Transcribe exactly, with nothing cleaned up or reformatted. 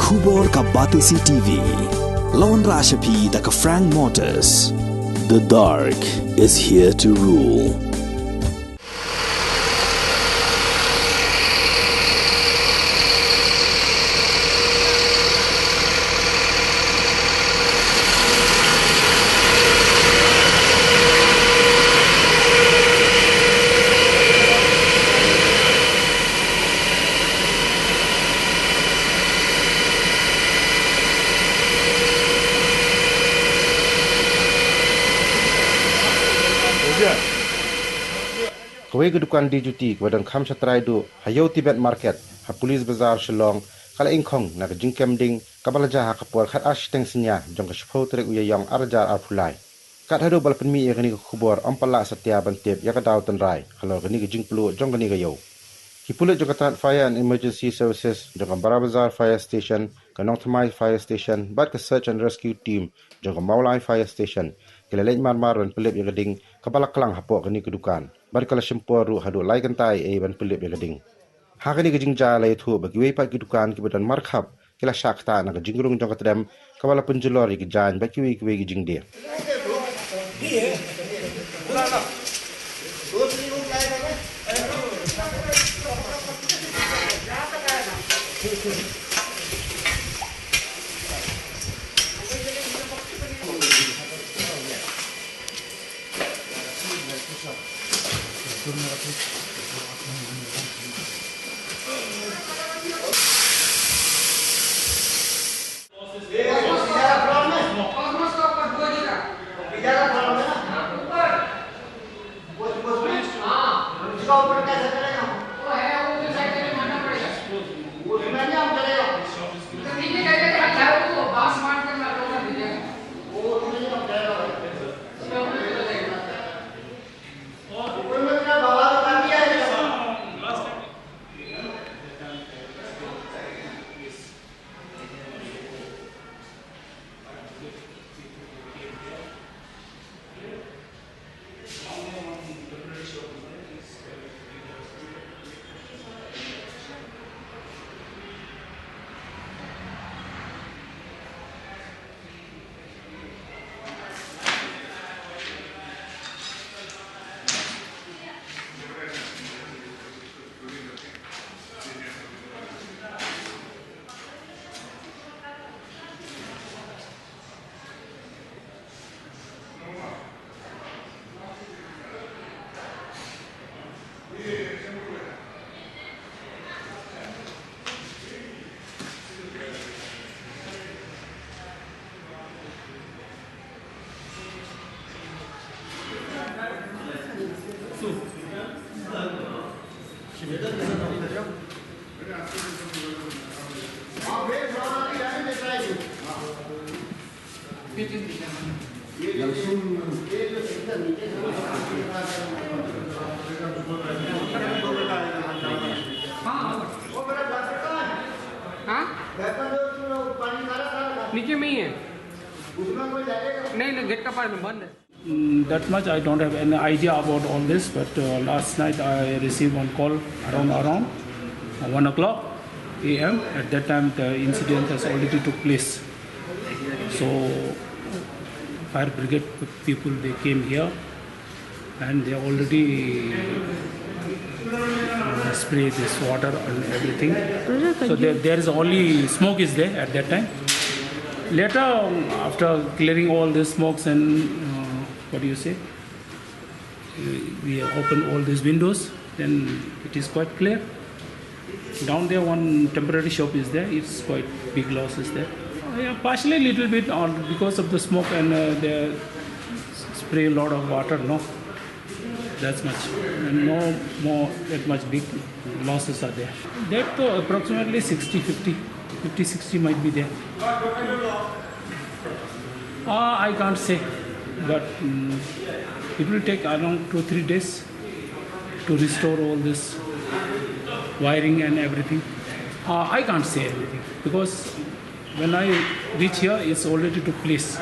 Khubor ka Batesi T V. La wanrah sha phi da ka Frank Motors. The dark is here to rule. Kawei ka dukan D J T kaba don kham shatrai duh ha Ïew Tibet Market, ha Police Bazar Shillong, ka la ingkhong na ka jingkem ding kaba la jia ha ka por khatar shiteng synñia jong ka shiphew tarik u Ïaïong arhajar arphew lai. Kat haduh ba la pynmih ïa kane ka khubor, ym pat lah satia ban tip ïa ka daw tynrai halor kane ka jingpluh jong kane ka ïew. Ki pulit jong ka tnat Fire and Emergency Services jong ka Barabazar Fire Station, ka Nongthymmai Fire Station bad ka Search and Rescue Team jong ka Mawlai Fire Station ki la leit mar mar ban pynlip ïa ka ding kaba la klang hapoh kane ka dukan, bad ka la shim por ruh haduh lai kynta eiei ban pynlip ïa ka ding. Ha kane ka jingjia la ïathuh ba kiwei pat ki dukan kiba don markhap ki la shah ktah na ka jingrung jong ka tdem kaba la pynjulor ïa ki jaiñ bad kiwei kiwei ki jingdie. हाँ? नीचे में ही है। नहीं, नहीं, गेट का पास में बंद है। Mm, that much I don't have any idea about all this, but uh, last night I received one call around around one o'clock A M. At that time, the incident has already took place. So, fire brigade people, they came here and they already uh, spray this water and everything. So there, there is only smoke is there at that time. Later, um, after clearing all the smokes and uh, what do you say? We, we open all these windows, then it is quite clear. Down there, one temporary shop is there. It's quite big loss is there. Uh, yeah, partially little bit on because of the smoke and uh, the spray a lot of water. No, that's much. And no more that much big losses are there. That uh, approximately sixty, fifty, fifty, sixty might be there. Uh, I can't say, but um, it will take around two, three days to restore all this wiring and everything. Uh, I can't say anything because when I reach here, it's already took place.